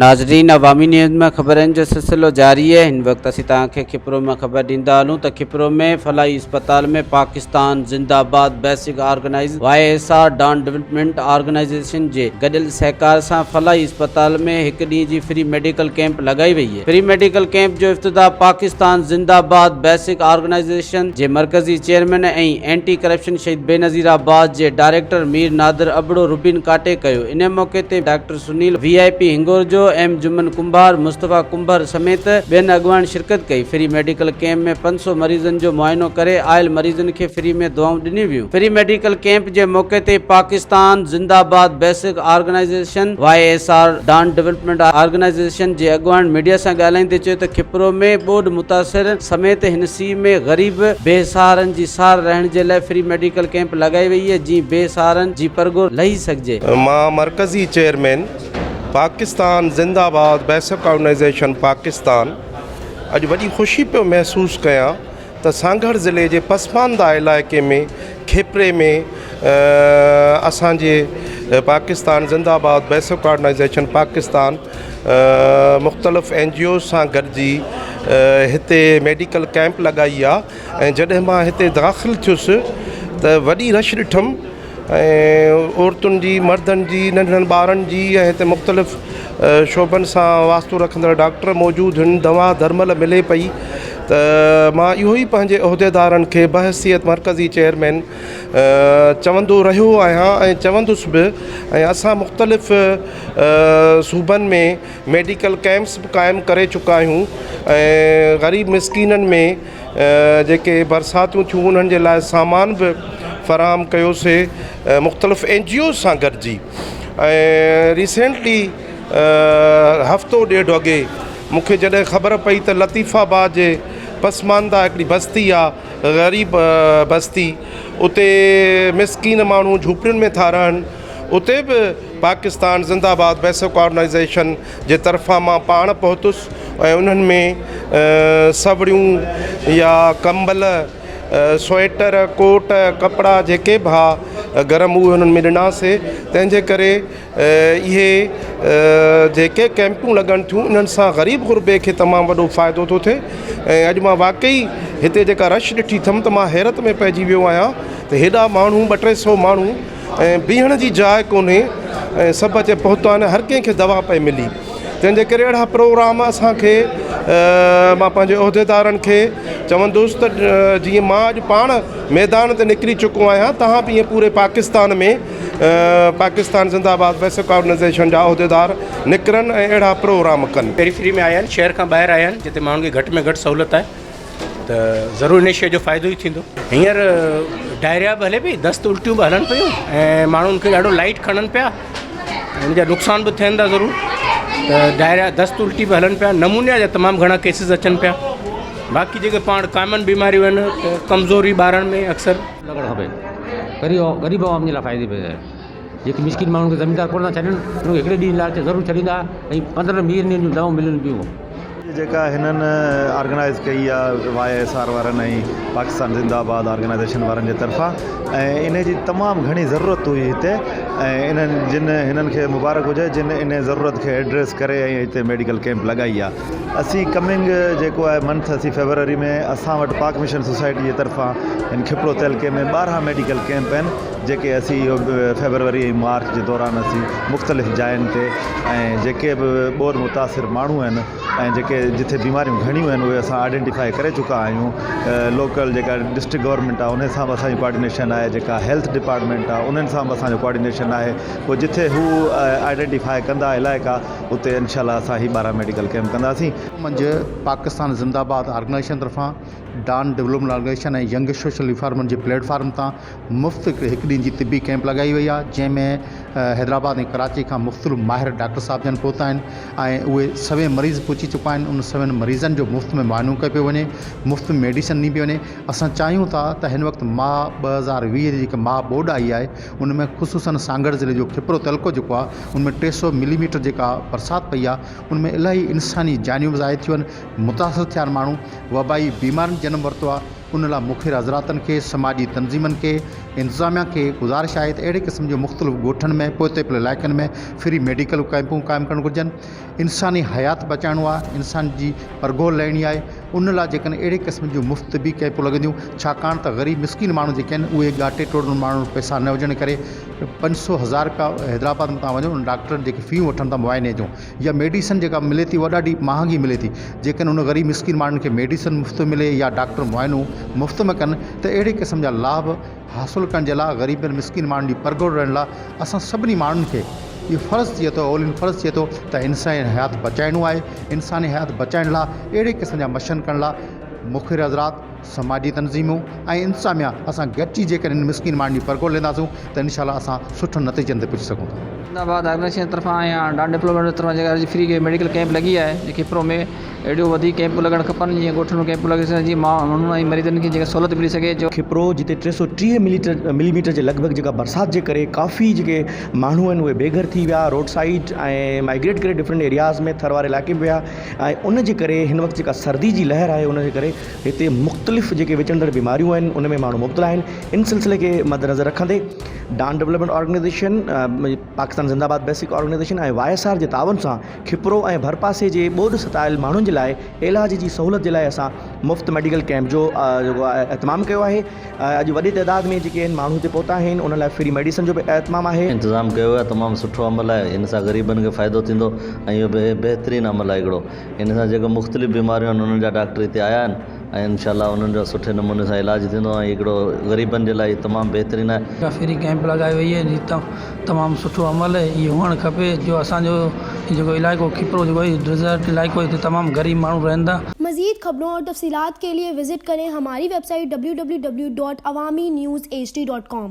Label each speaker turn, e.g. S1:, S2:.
S1: ناظرين عوامي نيوز ۾ خبرن جو سلسلو جاري آهي هن وقت اسين توهان کي کپرو مان خبر ڏيندا هلون ته کپرو ۾ فلاحي اسپتال ۾ پاڪستان زنده آباد basic organise Y S R Dawn development organisation جي گڏيل سهڪار سان فلاحي اسپتال ۾ هڪ ڏينهن جي فري ميڊيڪل ڪئمپ لڳائي وئي فري ميڊيڪل ڪئمپ جو افتتاح پاڪستان زنده آباد بيسڪ آرگنائيزيشن جي مرڪزي چيئرمين ۽ اينٽي ڪرپشن شهيد بينظير آباد جي ڊائريڪٽر مير نادر ابڙو روبين ڪاٽي ڪيو ان موقعي تي doctor Sunil V I P Hingorjo, M Juman Kumbhar, Mustafa Kumbhar سميت ٻين اڳواڻن شرڪت ڪئي فري ميڊيڪل ڪئمپ ۾ 500 مريضن جو معائنو ڪري آيل مريضن کي فري ۾ دوائون ڏنيون ويون فري ميڊيڪل ڪئمپ جي موقعي تي پاڪستان زنده آباد basic organisation, Y S R, Dawn development organisation جي اڳواڻن ميڊيا سان ڳالهائيندي چيو ته کپرو ۾ ٻوڏ متاثر سميت هن سيء ۾ غريب بي سهارن جي سار رهڻ جي لاء فري ميڊيڪل ڪئمپ لڳائي وئي آهي جيئن بي سهارن جي پرگهور لهي سگهجي.
S2: مان مرڪزي چيئرمين پاڪستان زنده آباد بيسڪ آرگنائيزيشن پاڪستان اڄ وڏي خوشي پيو محسوس ڪيان ته سانگهڙ ضلعي جي پسمانده علائقي ۾ کيپري ۾ اسان جي پاڪستان زنده آباد بيسڪ آرگنائيزيشن پاڪستان مختلف اين جي اوز سان گڏجي هتي ميڊيڪل ڪئمپ لڳائي آ ۽ جڏهن مان هتي داخل ٿيس ته وڏي رش ڏٺم ۽ عورتن جي مردن جي ننڍڙن ٻارن جي ۽ هتي مختلف شعبن سان واسطو رکندڙ ڊاڪٽر موجود هن دوا درمل ملي پئي ته مان اهو ئي پنهنجي عهديدارن کي بحثيت مرڪزي چيئرمين چوندو رهيو آهيان ۽ چوندس به ۽ اسان مختلف صوبن ۾ ميڊيڪل ڪئمپس به قائم ڪري چڪا آهيون ۽ غريب مسڪينن ۾ جيڪي برساتون ٿيون انهن جي لاء سامان به فراهم ڪيوسي مختلف اين جي اوز سان گڏجي ۽ ريسينٽلي هفتو ڏيڍ اڳي مون کي جڏهن خبر پئي ته لطيف آباد جي پسمانده هڪڙي بستي آ غريب بستي اتي مسڪين ماڻهو جهوپڙين ۾ ٿا رهن اتي به پاڪستان زنده آباد بيسڪ آرگنائيزيشن جي طرفان مان پاڻ پهتس ۽ انهن ۾ سوڙيون يا ڪمبل سوئيٽر ڪوٽ ڪپڙا جيڪي به ها گرم اهي انهن ۾ ڏناسي تنهن جي ڪري اهي جيڪي ڪئمپون لڳن ٿيون انهن سان غريب غربي کي تمام وڏو فائدو ٿو ٿئي ۽ اڄ مان واقعي هتي جيڪا رش ڏٺي اٿم ته مان حيرت ۾ پئجي ويو آهيان ته هيڏا ماڻهو ٻه ٽي سو ماڻهو ۽ بيهڻ جي جاء ڪونهي ۽ سڀ اچي پهتا آهن هر ڪنهن کي دوا پئي ملي تنهن جي ڪري اهڙا پروگرام اسان کي مان پنهنجي عهديدارن کي چوندس ته جيئن مان اڄ پاڻ ميدان تي نڪري چڪو آهيان تهان به ائين پوري پاڪستان ۾ پاڪستان زنده آباد بيسڪ آرگنائيزيشن جا عهديدار نڪرن ۽ اهڙا پروگرام ڪن.
S3: پيريفري ۾ آيا آهن شهر کان ٻاهر آيا آهن جتي ماڻهن کي گهٽ ۾ گهٽ سهولت آهي ته ضرور ان شيء جو فائدو ئي ٿيندو. هينئر ڊائريا به هلي پئي، دست الٽيون به هلن پيون ۽ ماڻهن کي ڏاڍو لائيٽ کڻن پيا ان جا نقصان به ٿين ٿا ضرور ته ڊائريا دست الٽي به هلن پيا نمونيا جا تمام گهڻا ڪيسز اچن پيا باقي جيڪي پاڻ ڪامن بيماريون آهن ته ڪمزوري ٻارن ۾ اڪثر.
S4: لڳڻ کپي غريب غريب عوام جي لاء فائدي ۾ آهي جيڪي مسڪين ماڻهن کي زميندار ڪونه ٿا ڇڏين انهن کي هڪڙي ڏينهن لاء ضرور ڇڏيندا ۽ 15 20 ڏينهن جون دوائون ملن پيون.
S5: جيڪا هنن آرگنائيز ڪئي آ واء ايس آر وارن ۽ پاڪستان زنده آباد آرگنائيزيشن وارن جي طرفان ۽ ان جي تمام گهڻي ضرورت هئي هتي ۽ انهن جن هنن کي مبارڪ هجي جن ان ضرورت کي ايڊريس ڪري ۽ هتي ميڊيڪل ڪيمپ لڳائي آ اسين ڪمنگ جيڪو آهي منٿ اسين فيبروري ۾ اسان وٽ پاڪ مشن سوسائٽي جي طرفان هن کپرو تعلقي ۾ 12 ميڊيڪل ڪيمپ آهن جيڪي اسين اهو فيبروري ۽ مارچ جي دوران اسين مختلف جاين تي ۽ جيڪي به ٻوڏ متاثر ماڻهو آهن ۽ جيڪي جتي بيماريون گهڻيون آهن اهي اسان آئيڊينٽيفائي ڪري چڪا آهيون لوڪل جيڪا ڊسٽرڪٽ گورنمينٽ آهي ان سان به اسانجي ڪوآرڊينيشن آهي جيڪا هيلٿ ڊپارٽمينٽ آهي انهن سان به اسانجو ڪوآرڊينيشن آهي پوء جتي هو آئيڊينٽيفائي ڪندا علائقا اتي انشاء الله اسان هي 12 ميڊيڪل ڪيمپ ڪنداسين.
S6: منجهه پاڪستان زنده آباد آرگنائيزيشن طرفان Dawn development organisation ۽ young social reformer جي پليٽ فارم تان مفت هڪ ڏينهن جي طبي ڪئمپ لڳائي وئي آهي جنهن ۾ حيدرآباد ۽ ڪراچي کان مختلف ماهر ڊاڪٽر صاحب جن پهتا آهن ۽ اهي سوين مريض پهچي چڪا آهن ان سوين مريضن جو مفت ۾ معائنو ڪيو پيو وڃي مفت ۾ ميڊيسن ڏني پئي وڃي اسان چاهيون ٿا ته هن وقت ماهه 2020 جي جيڪا مها ٻوڏ آئي آهي ان ۾ خصوصن سانگهڙ ضلعي جو کپرو تعلقو جيڪو آهي ان ۾ 300 ملي ميٽر جيڪا برسات پئي آهي ان ۾ الاهي انساني جانيون به ضايع ٿيون آهن متاثر ٿيا آهن ماڻهو وبائي بيمارين جنم ورتو آهي. ان لاء مخير حضراتن کي، سماجي تنظيمن کي، انتظاميا کي گذارش آهي ته اهڙي قسم جون مختلف ڳوٺن ۾ پوئتي پيل علائقن ۾ فري ميڊيڪل ڪئمپون قائم ڪرڻ گهرجن. انساني حيات بچائڻو آهي، انسان جي پرگهور لهڻي آهي، ان لاء جيڪڏهن اهڙي قسم جون مفت طبي ڪئمپون لڳنديون، ڇاڪاڻ ته غريب مسڪين ماڻهو جيڪي آهن اهي ڳاٽي ٽوڙ ماڻهن وٽ پئسا نه هجڻ ڪري 500 هزار رپيا حيدرآباد ۾ توهان وڃو ان ڊاڪٽرن جيڪي فيون وٺن ٿا معائني جون يا ميڊيسن جيڪا ملي ٿي اها ڏاڍي مهانگي ملي ٿي جيڪڏهن ان غريب مسڪين ماڻهن کي ميڊيسن مفت ملي يا ڊاڪٽر معائنو مفت ۾ ڪن ته اهڙي قسم جا لاڀ حاصل ڪرڻ جي لاء غريبن مسڪين ماڻهن جي پرگهور رهڻ لاء اسان سڀني ماڻهن کي اهو فرض ٿئي ٿو اولين فرض ٿئي ٿو ته انساني حيات بچائڻو آهي انساني حيات بچائڻ لاء اهڙي قسم جا مشن ڪرڻ لاء مخير حضرات سماجي تنظيمون ۽ انتظاميا اسان گڏجي جيڪڏهن هن مسڪين ماڻهن جي پرگهور لهنداسون ته انشاء الله اسان سٺن نتيجن تي پڄي سگهون ٿا.
S7: زنده آباد آرگنائيزيشن جي طرفان يا ڊان ڊولپمينٽ جي طرفان جيڪا اڄ فري ميڊيڪل ڪئمپ لڳي آهي جيڪي کپرو ۾ اهڙيون وڌيڪ ڪئمپون لڳڻ کپن جيئن ڳوٺن ۾ ڪئمپون لڳي سگهن جيئن ماڻهن ۽ مريضن کي جيڪا سهولت ملي سگهي جو
S8: کپرو جتي 330 ملي ملي ميٽر جي لڳ ڀڳ جيڪا برسات جي ڪري ڪافي جيڪي ماڻهو آهن اهي بي گهر ٿي ويا روڊ سائيڊ ۽ مائگريٽ ڪري ڊفرنٽ ايرياز ۾ ٿر واري علائقي ۾ ويا ۽ ان جي ڪري هن وقت جيڪا سردي جي لهر آهي ان جي ڪري هتي مختلف جيڪي وچڙندڙ بيماريون آهن ان ۾ ماڻهو مبتلا آهن ان سلسلي کي مد نظر رکندي ڊان ڊولپمينٽ آرگنائيزيشن پاڪستان زنده آباد basic organization ۽ Y S R G تعاون سان کپرو ۽ ڀرپاسي جي ٻوڏ ستايل ماڻهن جي لاء علاج جي سهولت جي لاء اسان مفت ميڊيڪل ڪئمپ جو جيڪو آهي اهتمام ڪيو آهي اڄ وڏي تعداد ۾ جيڪي آهن ماڻهو هتي پهتا آهن انهن لاء فري ميڊيسن جو به اهتمام آهي.
S9: انتظام ڪيو ويو آهي تمام سٺو عمل آهي ان سان غريبن کي فائدو ٿيندو ۽ اهو بهترين عمل آهي هڪڙو ان سان جيڪو مختلف بيماريون آهن انهن جا ڊاڪٽر هتي آيا آهن ۽ انشاء الله انهن جو سٺي نموني سان علاج ٿيندو ۽ هڪڙو غريبن جي لاء هي تمام بهترين آهي.
S10: فري ڪئمپ لڳائي وئي آهي تمام سٺو عمل آهي اهو هئڻ کپي جو اسان جو جيڪو علائقو کپرو جيڪو آهي ڊيزرٽ علائقو آهي هتي تمام غريب ماڻهو رهن ٿا.
S11: مزيد خبرون اور تفصيلات کے لئے وزٽ ڪرين ھماري ويب سائيٽ www.awamiNewsHD.com.